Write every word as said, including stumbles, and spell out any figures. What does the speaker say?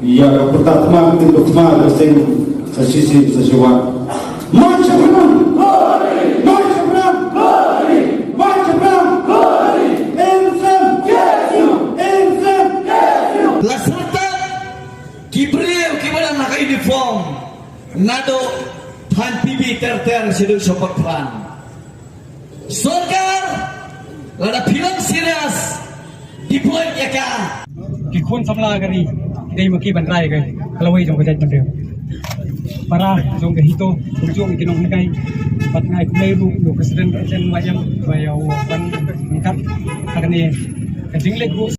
Ïa ka pyrta thma ka tin ba thma ka seng sa shisien sa shiwat. Mon Shaphrang! Mon Shaphrang! Mon Shaphrang! Im sem! Im sem! La syrta ki briew kiba dang ha ka uniform naduh thaiñ P B ter ter shaduh sha Port Phran. Sorkar, lada phi long serious, deploy ïa ka. Ki khun samla ka ri ki dei ma ki ban rai ka lawei jong ka jaitbynriew. Para jong ka HITO, kumjuh ki nonghikai, bad nga ai khublei ruh ïa u President Chen Wayam ba ïa u ban angkat ha kane ka jingleit ruh.